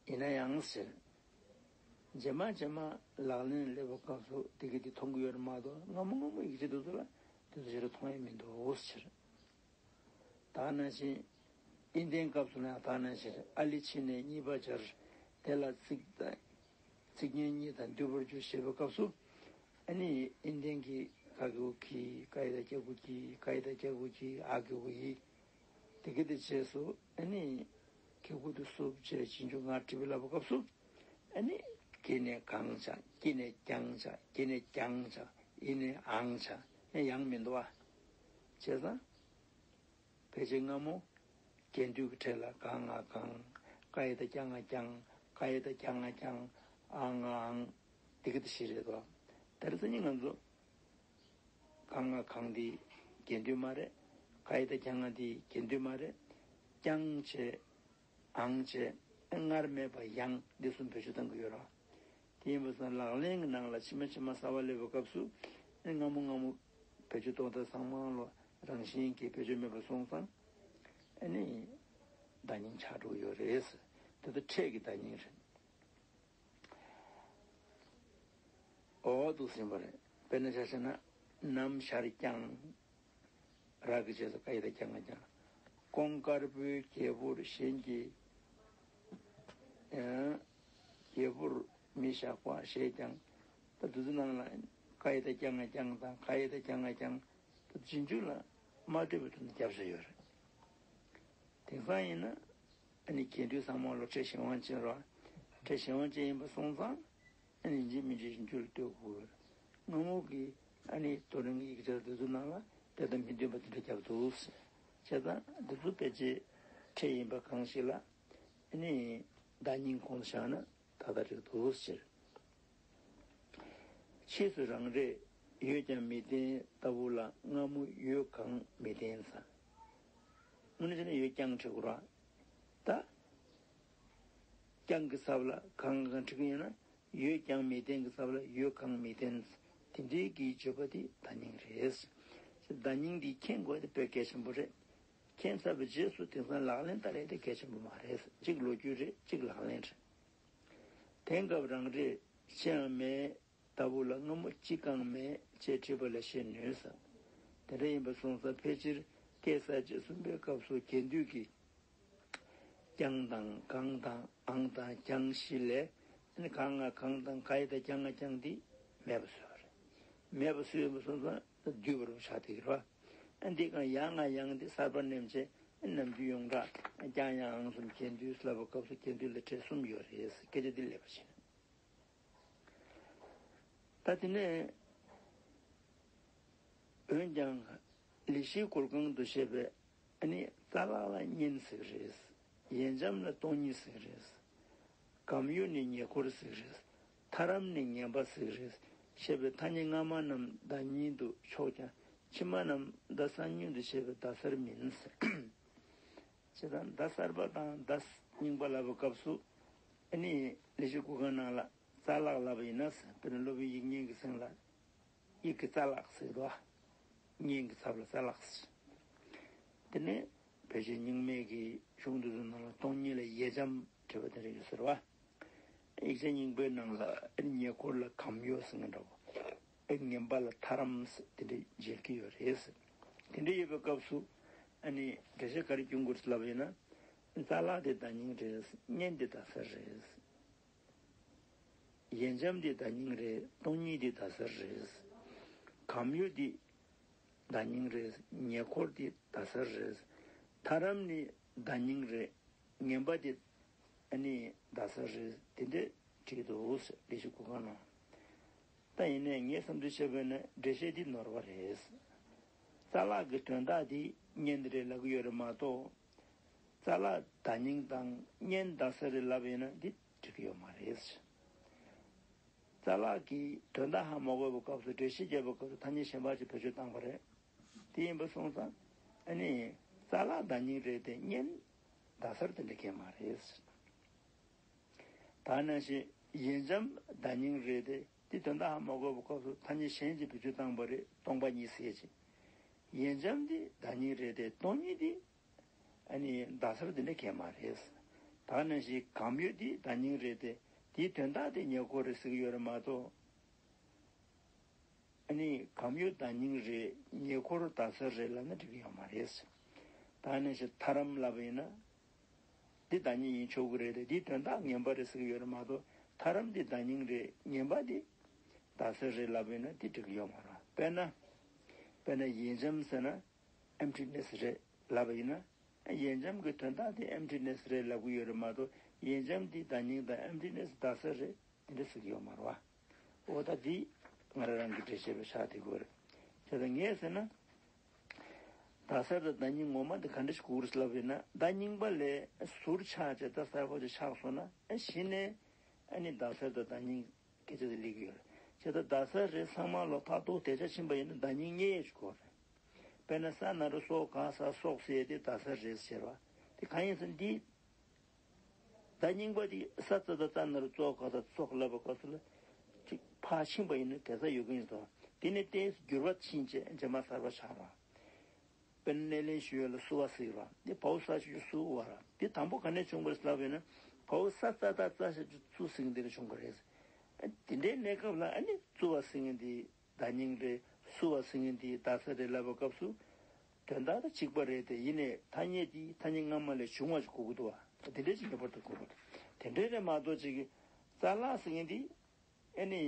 ཡིན་ན་ཡང་ཟེར། རྗེས་མ་རྗེས་མ་ལག་ལེན་སླེབས་པའི་སྐབས་སུ་དེ་གི་དེ་མཐོང་གི་ཡོད་རེད་མ་གཏོགས། སྔ་མོ་སྔ་མོ་ཡིག་ཆ་དེ་ཚོ་ལ་དེ་ཚོ་ཞེ་དྲག་མཐོང་ཡ་མི་འདུག་ཟེར། ད་ནང་བཞིན་ཨིན་ལྡན་སྐབས་སུ་ཡང་ད་ནང་བཞིན་ཨ་ལི་ཕྱི་ནས་གཉིས་པ་སྦྱར། དེ་ལ་ཚིག་དང་ཚིག་ངན་གཉིས་དང་བསྡུས་པར་བསྒྱུར་ཞེས་པའི་སྐབས་སུ། ཨ་ནི་ཨིན་ལྡན་གྱི་ཀ་གི་གུ་ཀི། ཀ་ཡི་ད་ཀྱ་གུ་ཀྱི། ག་ཡི་ད་གྱ་གུ་གྱི། འ་གི་གུ་འི། དེ་གི་དེ་རྗེས་སུ་ཨ་ནི་གི་གུ་དེ་སུབ་བྱས་རྗེས་འཇུག་ང་འབྲི་བ་ལབ་པའི་སྐབས་སུ། ཨ་ནི་གི་ནས་གང་ཆགས། ཀྱི་ནས་ཀྱང་ཆགས། གི་ནས་ཀྱང་ཆགས། འི་ནས་འང་ཆགས། ཨ་ཡང་མི་འདུག་བ། བྱས་ཙང་ཕལ་ཆེར་སྔ་མོ་རྒྱན་སྡུད་ཀྱི་གྲས་ལ་ག་ང་གང་། ཀ་ཡི་ད་ཀྱ་ང་ཀྱང་། ག་ཡི་ད་གྱ་ང་གྱང་། འ་ང་འང་། དེ་གི་དེ་བཞི་རེད་དོ། ད་རེས་སང་ཉིན་ང་ཚོ་ག་ང་གང་དེ་རྒྱན་སྡུད་མ་རེད། ག་ཡི་ད་གྱ་ང་དེ་རྒྱན་སྡུད་མ་རེད། ཀྱང་བྱས། འང་བྱས། སྔར་མེད་པ་ཡང་འདི་གསུམ་བེད་སྤྱོད་གཏང་གི་ཡོད་རེད། དེ་ཡིན་པ་སོང་ལག་ལེན་གྱི་ནང་ལ་ཕྱི་མ་ཕྱི་མ་གསར་པ་སླེབས་པའི་སྐབས་སུ། སྔ་མོ་སྔ་མོ་བེད་སྤྱོད་གཏོང་སྟངས་ཚང་མ་ལ་རང་བཞིན་གྱིས་བེད་སྤྱོད་མེད་པ་སོང་ཙང་། ཨ་ནི་བརྡ་རྙིང་ཆགས་འགྲོ་གི་ཡོད་རེད། དེ་ཚོ་ཕྲད་ཀྱི་བརྡ་རྙིང་རེད། འོ་འདུག་ཟིན་པ་རེད། དཔེར་ན་ཆ་བཞག་ན། ནམ་ཞར་བརྐྱངས། ར་གི་རྗེས་སུ་ག་ཡི་ད་གྱ་ང་བརྐྱངས། ཀོང་དཀར་པོའི་རྒྱལ་པོར་གཞན་གྱིས། ཨ། རྒྱལ་པོར་མི་བཞག་པ་ཞེས་ཀྱང་། ད་འདི་ཚོ་ནང་ལ་ག་ཡི་ད་གྱ་ང་བརྐྱངས་དང་ག་ཡི་ད་གྱ་ང་བརྐྱངས། ད་རྗེས་འཇུག་ལ་མ་འདྲེས་པའི་ཐོག་ནས་རྒྱབ་བཞག་ཡོད་རེད། དེང་སང་ཡིན་ན། ཨ་ནི་རྒྱན་སྡུད་ཚང་མ་ལ་ཕྲད་གཞན་དབང་ཅན་རེད། ཕྲད་གཞན་དབང་ཅན་ཡིན་པ་སོང་ཙང་། ཨ་ནི་ཡིན་གཅིག་མིན་གཅིག་ཡིན་རྒྱུ་ལ་ལྟོས་དགོས། སྔ་མོ་གི་ཨ་ནི་རྡོ་རིང་གི་ཡིག་ཆ་དེ་ཚོ་ནང་ལ་དེ་དང་མི་མཐུན་པ་དེ་འདྲ་རྒྱབ་འདུག། བྱས་ཙང་དེ་ཚོ་ཕལ་ཆེར་ཕྲད་ཡིན་པ་གང་ཞིག་ལ། ཨ་ནི་བརྡ་རྙིང་ཁོངས་སུ་བཞག་ན་ད་ལྟ་རེད་འདུག་ཟེར། ཕྱིས་སུ་རང་རེས་ཡོད་ཀྱང་མི་བསྟན་ལྟ་བུ་ལ་སྔ་མོ་ཡོད་གང་མི་བསྟན་ས། དངོས་གནས་བྱས་ན་ཡོད་ཀྱང་བྲི་དགོས་ར། ད། ཀྱང་གི་ཚབ་ལ་གང་གང་བྲི་གི་ཡོད་ན། ཡོད་ཀྱང་མི་བསྟན་གྱི་ཚབ་ལ་ཡོད་གང་མི་བསྟན། དེ་འདྲའི་གི་བརྗོད་པ་དེ་བརྡ་རྙིང་རེད། བརྡ་རྙིང་འདི་མཁྱེན་དགོས་དེ་དཔེ་གལ་ཆེན་པོ་རེད། མཁྱེན་ཚར་བའི་རྗེས་སུ་དེང་སང་ལག་ལེན་བསྟར་ཡས་དེ་གལ་ཆེན་པོ་མ་རེད། གཅིག་ལོ་རྒྱུས་རེད། གཅིག་ལག་ལེན་རེད། དེང་སྐབས་རང་རེས་ཅི་ཡང་མེད་ལྟ་བུ་ལ་སྔ་མོ་ཅི་གང་མེད་ཅེས་བྲིས་པ་ལས་ཤེས་ནུས་ས། དེ་འདྲ་ཡིན་པ་སོང་ཙང་ཕལ་ཆེར་སྐད་གསར་བཅད་གསུམ་པའི་སྐབས་སུ་རྒྱན་སྡུད་ཀྱི་ཀྱང་དང་གང་དང་འང་དང་ཀྱང་བཞི་ལས། ཨ་ནི་ག་ང་གང་དང་ག་ཡི་ད་གྱ་ང་གྱང་འདི་མེད་པ་བཟོས་པ་རེད། མེད་པ་བཟོས་ཡོད་པ་སོང་ཙང་བསྡུས་པ་རུ་ཆགས་བསྡད་ཀྱི་རེད་བ། ཨ་འདི་གང་ཡ་ང་ཡང་འདི་གསར་པ་ནེམ་བྱས། ཨ་ནམ་རྒྱུན་ཡོངས་གྲགས་ཀྱང་ཡང་འང་གསུམ་རྒྱན་སྡུད་ལབ་པའི་སྐབས་སུ་རྒྱན་སྡུད་ལ་ཕྲད་གསུམ་ཡོད་རེད། སྐད་ཆ་འདི་སླེབས་པ་བྱས། ད་དེ་ནས། འོན་ཀྱང་། ལི་ཤིའི་གུར་ཁང་དུ་བཤད་པའི་ཨ་ནི་རྩ་ལག་ལ་གཉེན་ཟེར་གི་རེད། ཡས་འཇམ་ལ་སྟོང་ཉིད་ཟེར་གི་རེད། གམ་ཡུ་ནི་ཉེ་འཁོར་ཟེར་གི་རེད། ཐ་རམ་ནི་ངན་པ་ཟེར་གི་རེད། ཞེས་པའི་ཐ་སྙད་སྔ་མ་རྣམས་བརྡ་རྙིང་དུ་ཆོག་ཀྱང་ཕྱི་མ་རྣམས་བརྡ་གསར་རྙིང་དུ་བྱས་པའི་བརྡ་གསར་མིན། བྱས་ཙང་བརྡ་གསར་པ་དང་བརྡ་རྙིང་པ་ལབ་པའི་སྐབས་སུ། ཨ་ནི་ལི་ཤིའི་གུར་ཁང་ནང་ལ་རྩ་ལག་ལབ་པ་ཡིན་ན། དཔེར་ན་སློབ་དཔོན་དབྱིག་གཉེན་གྱི་མཚན་ལ། དབྱིག་གི་རྩ་ལག་ཟེར་དོ། གཉེན་གྱི་ཚབ་ལ་རྩ་ལག་ཟེར། དེ་ནས་བོད་ཀྱི་རྙིང་མའི་གི་གཞུང་དེ་ཚོ་ནང་ལ་སྟོང་ཉིད་ལ་ཡས་འཇམ་བྲིས་པ་དེ་འདྲ་ཡོད་ཟེར་བ། ཡིག་ཆ་རྙིང་པའི་ནང་ལ་ཉེ་འཁོར་ལ་གམ་ཡུ་ཟེར་མཁན་འདྲ་བོ། ངན་པ་ལ་ཐ་རམ་ཟེར་དེ་འདྲ་མཇལ་གྱི་ཡོད་རེད་ཟེར། དེ་འདྲ་ཡོད་པའི་སྐབས་སུ་ཨ་ནི་འགྲེལ་བཤད་ག་རེ་སྐྱོན་དགོས་ལབ་ཡོད་ན། རྩ་ལག་དེ་བརྡ་རྙིང་རེད། གཉེན་དེ་བརྡ་གསར་རེད། ཡས་འཇམ་འདི་བརྡ་རྙིང་རེད། སྟོང་ཉིད་འདི་བརྡ་གསར་རེད། གམ་ཡུ་འདི་བརྡ་རྙིང་རེད། ཉེ་འཁོར་འདི་བརྡ་གསར་རེད། ཐ་རམ་ནི་བརྡ་རྙིང་རེད། ངན་པ་འདི་ཨ་ནི་བརྡ་གསར་རེད། དེ་འདྲས་བྲིས་འདུག་ཟེར། ལི་ཤིའི་གུར་ཁང་ནང་། ད་ཡིན་ནའི་ངས་བསམ་ཚུལ་བཤད་པ་ཡིན་ན་འགྲེལ་བཤད་འདི་ནོར་བ་རེད། རྩ་ལག་གི་དོན་དག་འདི་གཉེན་རེད་ལབ་ཀྱི་ཡོད་རེད་མ་གཏོགས། རྩ་ལག་བརྡ་རྙིང་དང་གཉེན་བརྡ་གསར་རེད་ལབ་ཡིན་ན་འདི་འགྲིག་གི་ཡོད་མ་རེད། རྩ་ལག་གི་དོན་དག་ཧ་མ་གོ་བའི་སྐབས་སུ་འགྲེལ་བཤད་བརྒྱབ་པའི་སྐབས་སུ་ཐ་སྙད་གཞན་པ་ཅིག་བེད་སྤྱོད་བཏང་བ་རེད། དེ་ཡིན་པ་སོང་ཙང་ཨ་ནི་རྩ་ལག་བརྡ་རྙིང་རེད་དེ་གཉེན་བརྡ་གསར་དེ་འདྲ་གང་ཡང་མ་རེད། ད་ནང་བཞིན་ཡོན་ཆབ་བརྡ་རྙིང་རེད་དེ་དེ་དོན་དག་ཧ་མ་གོ་བའི་སྐབས་སུ་ཐ་སྙད་གཞན་ཅིག་བེད་སྤྱོད་བཏང་བ་རེད། སྟོང་པ་ཉིད་ཟེར་ཅིག་ཡོན་ཆབ་འདི་བརྡ་རྙིང་རེད་དེ་སྟོང་ཉིད་འདི་ཨ་ནི་བརྡ་གསར་དེ་འདྲ་གང་ཡང་མ་རེད། ད་ནང་བཞིན་གམ་ཡོད་འདི་བརྡ་རྙིང་རེད་དེ་དེའི་དོན་དག་དེ་ཉེ་འཁོར་རེད་ཟེར་གྱི་ཡོད་རེད་མ་གཏོགས། ཨ་ནི་གམ་ཡོད་བརྡ་རྙིང་རེད། ཉེ་འཁོར་བརྡ་གསར་རེད་ལབ་ན་འགྲིག་གི་ཡོད་མ་རེད། ད་ནང་བཞིན་ཐ་རམ་ལབ་པ་ཡིན་ན། འདི་བརྡ་རྙིང་ཡིན་ཆོག་གི་རེད་དེ་འདིའི་དོན་དག་ངན་པ་རེད་ཟེར་གྱི་ཡོད་རེད་མ་གཏོགས་ཐ་རམ་འདི་བརྡ་རྙིང་རེད། ངན་པ་འདི་བརྡ་གསར་རེད་ལབ་པ་ཡིན་ན་འདི་འགྲིག་གི་ཡོད་མ་རེད། དཔེར་ན། དཔེར་ན་ཡོན་ཆབ་ཟེར་ན་emptiness རེད་ལབ་པ་ཡིན་ན། ཡོན་ཆབ་ཀྱི་དོན་དག་དེ་emptiness རེད་ལབ་ཀྱི་ཡོད་རེད་མ་གཏོགས་ཡོན་ཆབ་འདི་བརྡ་རྙིང་དང་emptiness བརྡ་གསར་རེད། དེ་འདྲ་ཟེར་གྱི་ཡོད་མ་རེད་བ། འོ་ད་འདི་ང་རང་རང་གི་འགྲེལ་བཤད་པའི་ཆ་དེ་དགོས་རེད། བྱས་ཙང་ངས་ཟེར་ན། བརྡ་གསར་དང་བརྡ་རྙིང་ངོ་མ་དེ་ག་འདྲ་ཞིག་དགོས་རེད་ལབ་ཡོད་ན་བརྡ་རྙིང་པ་ལས་ཟུར་ཆག་བྱས་བརྡ་གསར་པ་ཅིག་ཆགས་སོང་ན་ཨ་གཞི་ནས་ཨ་ནི་བརྡ་གསར་དང་བརྡ་རྙིང་སྐད་ཆ་དེ་སླེབས་ཀྱི་ཡོད་རེད། བྱས་ཙང་བརྡ་གསར་རེད་ཚང་མ་ལོ་ཕར་ཏོག་དེ་ཆ་ཕྱིན་པ་ཡིན་ན་བརྡ་རྙིང་རྙེད་ཡས་ཅིག་དགོས་རེད། དཔེར་ན་ས་ན་རུ་སོ་ག་ས་སོག་ཟེར་ཡས་དེ་བརྡ་གསར་རེད་ཟེར་བ་དེ་གང་ཡིན་ཟེར་ན་འདི། བརྡ་རྙིང་པ་དེ་ས་ཙ་ད་ཙ་ན་རུ་ཙོ་ག་ད་ཙོག་ལབ་པ་སྐབས་སུ་ལ་ཅིག་ཕར་ཕྱིན་པ་ཡིན་ན་དེ་ས་ཡོད་ཀྱི་ཡིན་ཙང་དེ་ནས་ཏོག་ཙམ་འགྱུར་བ་ཕྱིན་བྱས་རྗེས་མ་གསར་པ་ཆགས་པ། དཔེར་ན་སྣེ་ལེན་ཞུ་ཡས་ལ་བསུ་བ་ཟེར་བ་འདི་བའོ་ས་ཞབས་ཀྱུ་སུ་བ་ར་འདི་དང་པོ་ག་ནས་བྱུང་བ་རེད་ལབ་ཡོད་ན་བའོ་ས་ཙ་ད་ཙ་ཞབས་ཀྱུ་བཙུ་ཟེར་མཁན་དེ་ནས་བྱུང་བ་རེད། དེ་འདྲའི་གནས་སྐབས་ལ་ཨ་ནི་བཙུ་བ་ཟེར་མཁན་དེ། བརྡ་རྙིང་རེད། བསུ་བ་ཟེར་མཁན་དེ་བརྡ་གསར་རེད་ལབ་པའི་སྐབས་སུ། དོན་དག་དང་གཅིག་པ་རེད་དེ་ཡིན་ནའི་ཐ་སྙད་དེ་ཐ་སྙད་སྔ་མ་ལས་བྱུང་བ་ཞིག་དགོས་ཀྱི་འདུག་བ། དེ་འདྲ་ཞིག་ངེས་པར་དུ་དགོས་པ་རེད། དེ་འདྲ་རེད་མ་གཏོགས་ཅིག་གི་རྩ་ལག་ཟེར་མཁན་དེ་ཨེ་ནི་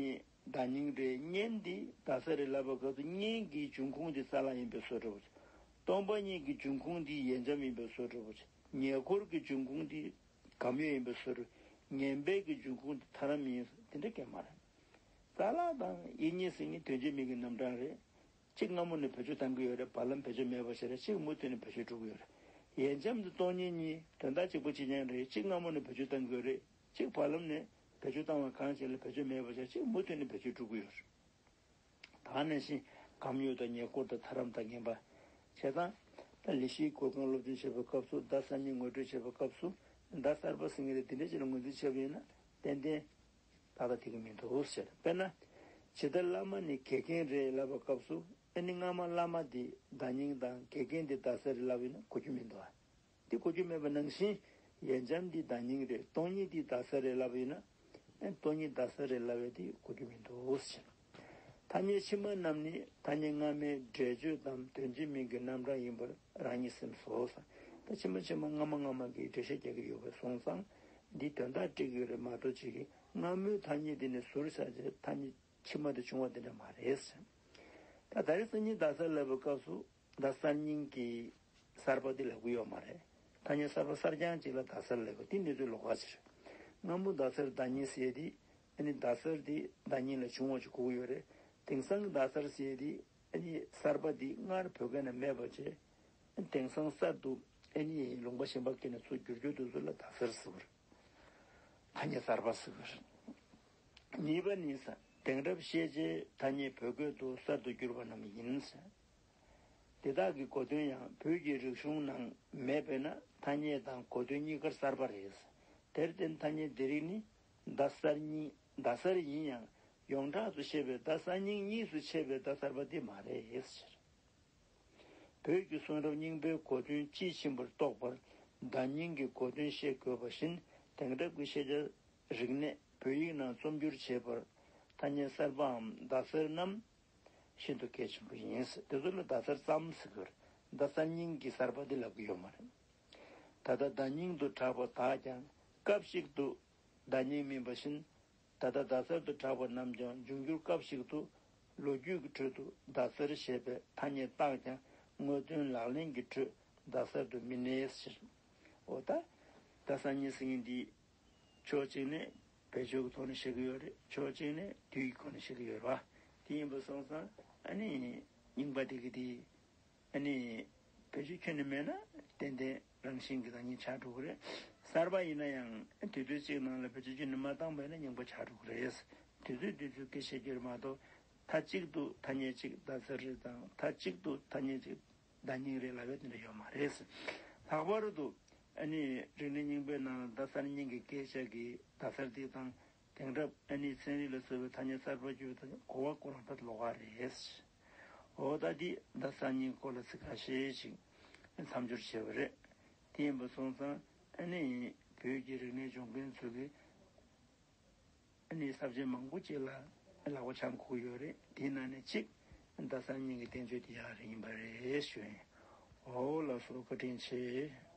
བརྡ་རྙིང་རེད། གཉེན་དེ་བརྡ་གསར་རེད་ལབ་པའི་སྐབས་སུ་གཉེན་གྱི་འབྱུང་ཁུངས་དེ་རྩ་ལག་ཡིན་པའི་བཟོ་འདྲ་པོ་ཅིག་སྟོང་པ་ཉིད་ཀྱི་འབྱུང་ཁུངས་དེ་ཡོན་ཆབ་ཡིན་པའི་བཟོ་འདྲ་པོ་ཅིག་ཉེ་འཁོར་གྱི་འབྱུང་ཁུངས་དེ་གམ་ཡོད་ཡིན་པའི་བཟོ་འདྲ། ངན་པའི་གི་འབྱུང་ཁུངས་དེ་ཐ་རམ་ཡིན་དེ་འདྲ་གང་ཡང་མ་རེད། རྩ་ལག་དང་དབྱིག་གཉེན་ཟེར་མཁན་དོན་གཅིག་མིང་གི་རྣམ་གྲངས་རེད། གཅིག་སྔ་མོ་ནས་བེད་སྤྱོད་བཏང་གི་ཡོད་རེད། བར་ལམ་བེད་སྤྱོད་མེད་པ་ཞིག་རེད། གཅིག་མུ་མཐུད་ནས་བེད་སྤྱོད་འགྲོ་གི་ཡོད་རེད། ཡོན་ཆབ་འདི་སྟོང་ཉིད་གཉིས་དོན་དག་གཅིག་པ་གཅིག་རྐྱང་རེད། གཅིག་སྔ་མོ་ནས་བེད་སྤྱོད་བཏང་གི་ཡོད་རེད། གཅིག་བར་ལམ་ནས་བེད་སྤྱོད་བཏང་བ་གང་ཞིག་ལ་བེད་སྤྱོད་མེད་པ་ཞིག་གཅིག་མུ་མཐུད་ནས་བེད་སྤྱོད་འགྲོ་གི་ཡོད་རེད། ད་ནང་བཞིན་གམ་ཡོད་དང་ཉེ་འཁོར་དང་ཐ་རམ་དང་ངན་པ། བྱས་ཙང་། ད་ལི་ཤིའི་གོ་སྐོན་སློབ་སྦྱོང་བྱེད་པའི་སྐབས་སུ་བརྡ་གསར་རྙིང་ངོ་སྤྲོད་བྱེད་པའི་སྐབས་སུ་བརྡ་གསར་པ་ཟེར་མཁན་དེ་འདི་འདྲ་ཅིག་ལ་ངོས་འཛིན་བྱས་པ་ཡིན་ན་ཏན་ཏན། ཏག་ཏག་འགྲིག་གི་མི་འདུག་ཟེར། དཔེར་ན། ཇི་ལྟར་བླ་མ་ནི་དགེ་རྒན་རེད་ལབ་པའི་སྐབས་སུ་ཨ་ནི་སྔ་མ་བླ་མ་འདི་བརྡ་རྙིང་དང་དགེ་རྒན་འདི་བརྡ་གསར་རེད་ལབ་ཡིན་ན་གོ་རྒྱུ་མི་འདུག་ཨ། འདི་གོ་རྒྱུ་མེད་པ་ནང་བཞིན་ཡོན་ཆབ་འདི་བརྡ་རྙིང་རེད། སྟོང་ཉིད་འདི་བརྡ་གསར་རེད་ལབ་ཡིན་ན་ཨ་ནི་སྟོང་ཉིད་བརྡ་གསར་རེད་ལབ་ཡས་འདི་གོ་རྒྱུ་མི་འདུག་ཟེར། ཐ་སྙད་ཕྱི་མ་རྣམས་ནི་ཐ་སྙད་སྔ་མའི་འགྲེལ་བརྗོད་དམ་དོན་གཅིག་མིང་གི་རྣམ་གྲངས་ཡིན་པར་རང་ཉིད་སེམས་སོ། ད་ཕྱི་མ་ཕྱི་མ་སྔ་མ་སྔ་མ་གི་འགྲེལ་བཤད་རྒྱག་གི་ཡོད་པ་སོང་ཙང་འདི་དོན་དག་འགྲིག་གི་ཡོད་རེད་མ་གཏོགས་ཅིག་གི་སྔ་མོའི་ཐ་སྙད་འདི་ནི་ཟུར་བཞག་བྱས་ཐ་སྙད་ཕྱི་མ་དེ་བྱུང་བ་དེ་འདྲ་མ་རེད་ཟེར། ད་ད་རེས་སང་ཉིན་བརྡ་གསར་ལབ་པའི་སྐབས་སུ་བརྡ་གསར་རྙིང་གི་གསར་པ་དེ་ལབ་ཀྱི་ཡོད་མ་རེད། ཐ་སྙད་གསར་པ་གསར་རྐྱང་ཅིག་ལ་བརྡ་གསར་ལབ་དགོས། དེ་གནས་ཚུལ་ལོགས་ཀ་ཞིག་རེད། སྔ་མོ་བརྡ་གསར་བརྡ་རྙིང་ཟེར་དེ་ཨ་ནི་བརྡ་གསར་དེ་བརྡ་རྙིང་ལ་བྱུང་བ་ཅིག་གོ་གི་ཡོད་རེད། དེང་སང་གི་བརྡ་གསར་ཟེར་དེ་ཨ་ནི་གསར་པ་དེ་སྔར་བོད་སྐད་ནང་མེད་པ་བྱས། དེང་སང་གསར་དུ་ཨ་ནི་ལུང་པ་གཞན་པ་སྐད་ནས་ཚུར་བསྒྱུར་རྒྱུ་དེ་ཚོ་ལ་བརྡ་གསར་ཟེར་བ་རེད། ཐ་སྙད་གསར་པ་ཟེར་བ་རེད། གཉིས་པ་ནི་ས་དེང་རབས་ཤེས་བྱའི་ཐ་སྙད་བོད་སྐད་དུ་གསར་དུ་བསྒྱུར་བ་རྣམས་ཡིན། དེ་དག་གི་གོ་དོན་ཡང་བོད་ཀྱི་རིག་གཞུང་ནང་མེད་པས་ན་ཐ་སྙད་དང་གོ་དོན་གཉིས་ཀར་གསར་པ་རེད། དེར་བརྟེན་ཐ་སྙད་འདི་རིགས་ནི་བརྡ་གསར་རྙིང་བརྡ་གསར་ཡིན་ཡང་ཡོངས་གྲགས་སུ་བཤད་པའི་བརྡ་གསར་རྙིང་གཉིས་སུ་ཕྱེ་བའི་བརྡ་གསར་པ་དེ་མ་རེད་ཟེར། བོད་ཀྱི་གསུང་རབ་རྙིང་པའི་གོ་དོན་དཔྱིས་ཕྱིན་པར་རྟོགས་པར་བརྡ་རྙིང་གི་གོ་དོན་ཤེས་དགོས་པ་བཞིན་དེང་རབས་ཀྱི་ཤེས་བྱ་རིག་གནས་བོད་ཡིག་ནང་རྩོམ་སྒྱུར་བྱེད་པར་ཐ་སྙད་གསར་པའམ་བརྡ་གསར་རྣམས་ཤིན་ཏུ་གལ་ཆེན་པོ་ཡིན། དེ་ཚོ་ལ་བརྡ་གསར་ཙམ་ཟེར་གྱི་ཡོད་རེད། བརྡ་གསར་རྙིང་གི་གསར་པ་དེ་ལབ་ཀྱི་ཡོད་མ་རེད། ད་ལྟ་བརྡ་རྙིང་དུ་གྲགས་པ་དག་ཀྱང་སྐབས་ཤིག་ཏུ་བརྡ་རྙིང་མིན་པ་བཞིན། ད་ལྟ་བརྡ་གསར་དུ་གྲགས་པ་རྣམས་ཀྱང་འབྱུང་འགྱུར་སྐབས་ཤིག་ཏུ་ལོ་རྒྱུས་ཀྱི་ཁྲོད་དུ་བརྡ་གསར་ཞེས་པའི་ཐ་སྙད་བཏགས་ཀྱང་དངོས་དོན་ལག་ལེན་གྱི་ཁྲོད་བརྡ་གསར་དུ་མི་གནས་ཟེར། འོ་ད། བརྡ་གསར་རྙིང་ཟེར་མཁན་འདི་ཕྱོགས་གཅིག་ནས་ བེད་སྤྱོད་ཀྱི་ཐོག་ནས་བཤད་ཀྱི་ཡོད་རེད། ཕྱོགས་གཅིག་ནས་དུས་ཀྱི་སྒོ་ནས་བཤད་ཀྱི་ཡོད་རེད་བ། དེ་ཡིན་པ་སོང་ཙང་ཨ་ནི་རྙིང་པ་དེ་གི་དེ་ཨ་ནི་བེད་སྤྱོད་ཁྱོན་ནས་མེད་ན་ཏན་ཏན་རང་བཞིན་གྱི་བདག་ཉིད་ཆགས་འགྲོ་གི་རེད། གསར་པ་ཡིན་ན་ཡང་དུས་ཚོད་གཅིག་ནང་ལ་བེད་སྤྱོད་ཁྱོན་ནས་མ་བཏང་པ་ཡིན་ན་རྙིང་པ་ཆགས་འགྲོ་གི་རེད། དུས་ཚོད་དུས་ཚོད་སྐད་བཤད་རྒྱུ་རེད་མ་གཏོགས་མཐའ་གཅིག་ཏུ་ཐ་སྙད་གཅིག་བརྡ་གསར་རེད་དང་མཐའ་གཅིག་ཏུ་ཐ་སྙད་གཅིག་བརྡ་རྙིང་རེད་ལབ་ཡ་དེ་འདྲ་ཡོད་མ་རེད། ལྷག་པར་དུ་ཨ་ནི་རིག་གནས་རྙིང་པའི་ནང་ལ་བརྡ་གསར་རྙིང་གི་སྐད་ཆ་གི་བརྡ་གསར་འདི་དང་དེང་རབས་ཨ་ནི་ཚན་རིག་ལ་སོགས་པའི་ཐ་སྙད་གསར་པ་བརྒྱུད་པ་དང་གོ་བ་ཁོ་རང་ད་ལོགས་ཀ་རེད། འོ་ད་འདི་བརྡ་གསར་རྙིང་སྐོར་ལ་ཚིག་ཁ་ཤས་ཤིག་མཚམས་སྦྱོར་བྱས་པ་རེད། དེ་ཡིན་པ་སོང་ཙང་ཨ་ནི་བོད་ཀྱི་རིག་གནས་སྦྱོང་མཁན་ཚོ་གིས་ཨ་ནི་ས་བཅད་མང་པོ་ཅིག་ལ་ལག་པ་འཆང་དགོས་ཀྱི་ཡོད་རེད། དེའི་ནང་ནས་གཅིག་བརྡ་གསར་རྙིང་གི་བསྟན་བཅོས་དེ་ཡག་རེད་ཡིན་པ་རེད་ཞུ་ཡིན། འོ་ལགས་སོ། བཀའ་དྲིན་ཆེ།